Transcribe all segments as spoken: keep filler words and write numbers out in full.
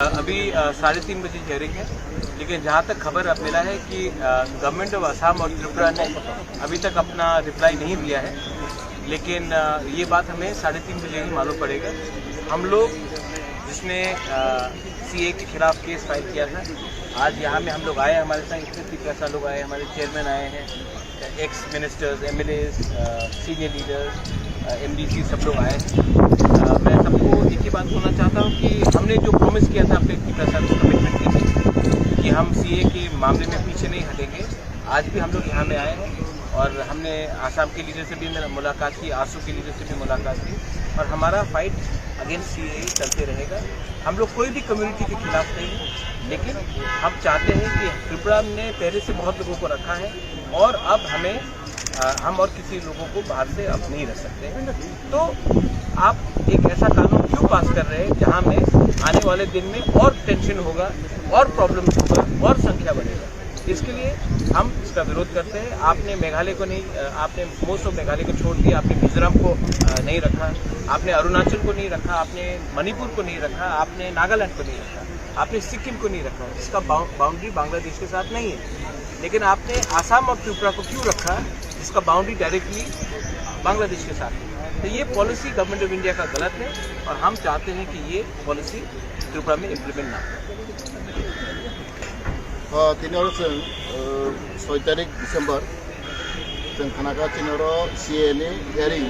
अभी अ, साढ़े तीन बजे हियरिंग है, लेकिन जहाँ तक खबर अब मिला है कि गवर्नमेंट ऑफ असम और त्रिपुरा ने अभी तक अपना रिप्लाई नहीं दिया है। लेकिन अ, ये बात हमें साढ़े तीन बजे ही मालूम पड़ेगा। हम लोग जिसने सीए के खिलाफ केस फाइल किया था, आज यहाँ में हम लोग आए, हमारे साथ इतने तिरपसा लोग आए, हमारे चेयरमैन आए हैं, ex ministers, MLAs, senior leaders, MDC, सब लोग आए हैं। अ, मैं सबको एक ही बात बोलना चाहता हूँ कि हमने जो प्रॉमिस किया था अपने तिरपसा को, कमिटमेंट की थी कि हम सीए के मामले में पीछे नहीं हटेंगे, आज भी हम लोग यहाँ में आए हैं और हमने आसाम के लीडर से भी मेरा मुलाकात की, आसू के लीडर से भी मुलाकात की और हमारा फाइट अगेंस्ट सीए चलते रहेगा। हम लोग कोई भी कम्युनिटी के खिलाफ नहीं है, लेकिन हम चाहते हैं कि त्रिपुरा ने पहले से बहुत लोगों को रखा है और अब हमें अ, हम और किसी लोगों को बाहर से अब नहीं रख सकते। तो आप एक ऐसा कानून क्यों पास कर रहे हैं जहां में आने वाले दिन में और टेंशन होगा और प्रॉब्लम होगा और संख्या बढ़ेगा? इसके लिए हम इसका विरोध करते हैं। आपने मेघालय को नहीं, अ, आपने मोस्ट ऑफ मेघालय को छोड़ दिया, आपने मिजोरम को अ, नहीं रखा, आपने अरुणाचल को नहीं रखा, आपने मणिपुर को नहीं रखा, आपने नागालैंड को नहीं रखा, आपने सिक्किम को नहीं रखा, जिसका बाउ-, बाउंड्री बांग्लादेश के साथ नहीं है। लेकिन आपने आसाम और त्रिपुरा को क्यों रखा, जिसका बाउंड्री डायरेक्टली बांग्लादेश के साथ है? तो ये पॉलिसी गवर्नमेंट ऑफ इंडिया का गलत है और हम चाहते हैं कि ये पॉलिसी त्रिपुरा में इम्प्लीमेंट ना हो। Ah, tini oro chwng, ah, soi tarik December, chwng khanaka tini oro C A A ni hearing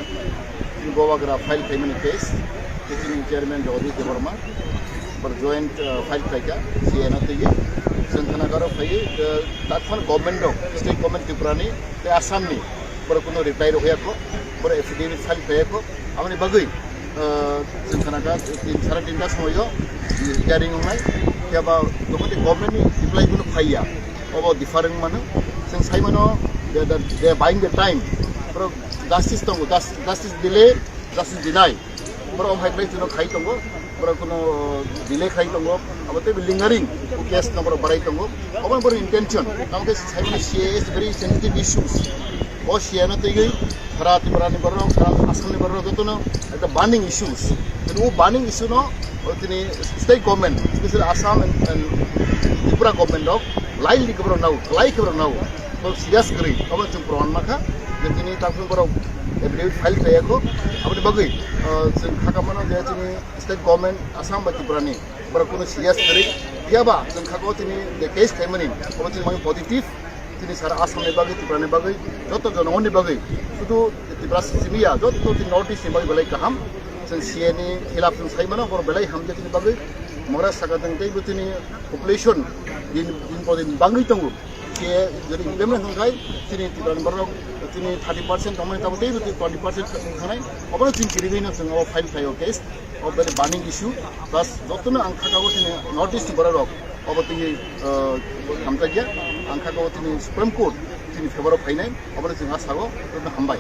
ni bubagra file khaimani case, tei chini chairman Jagadish Debbarma, bor joint, ah, file khaika C A A no twiwi. Chwng khanaka oro phaiwi, ah, takhwna government rok, state government Tripura ni tei Assam ni, borok kuno reply rwkha kho, borok affidavit file khaiyakho, aboni bagwi, ah, chwng khanaka tin, sara tinta somoio hearing wngnai, phiya ba tongmani government ni reply kuno phaiya, obo different mano, chwng sai mano, they, they, they buying the time, borok justice tongo, jus-, justice delay, justice deny. Borok omo hai khlai chwngno khai tongo, borok kuno delay khai tongo, abo tei lingering o case no borok barai tongo, obo borok intention. Tamo khe sai mani C A A is very sensitive issues. O C A A no twiwi sara Tripura ni borok, sara Assam ni borok jotono ekta burning issues. Tini o burning issue no, o tini state government, especially Assam and, and Tripura government rok lightly khe borok nao, kwlai khe borok nao. Borok serious kwrwi, obo chwng proman mankha je tini takhuk borok affidavit file khaiyakho, aboni bagwi, ah, chwng kha kamano je chini state government Assam bai Tripura ni borok kuno serious kwrwi, phiya ba chwng kha o tini je case khaimani obo chini bagwi positive, tini sara Assam ni bagwi, Tripura ni bagwi, joto jonogoni bagwi, sudu Tripura simi ya, joto tini North East ni bagwi belai kaham, chwng C A A ni khilaf chwng sai mano, borok belai hamjak ni bagwi, mongra saka tong tei bo tini population din, din po din bangwi tongo. Khe jodi implement hwnkhai, chini Tiprani borok chini thirty percent tongmani tabuk teibo tini twenty percent wngkhanai. Obono chini kiribino chwng o file khaio case, o very burning issue. Plus jotono ang khakao chini North East ni borok rok obo tini, ah, hamjakya. Ang khakao chini Supreme Court chini favor o phainai, obono chwng a sago, jotono hambai.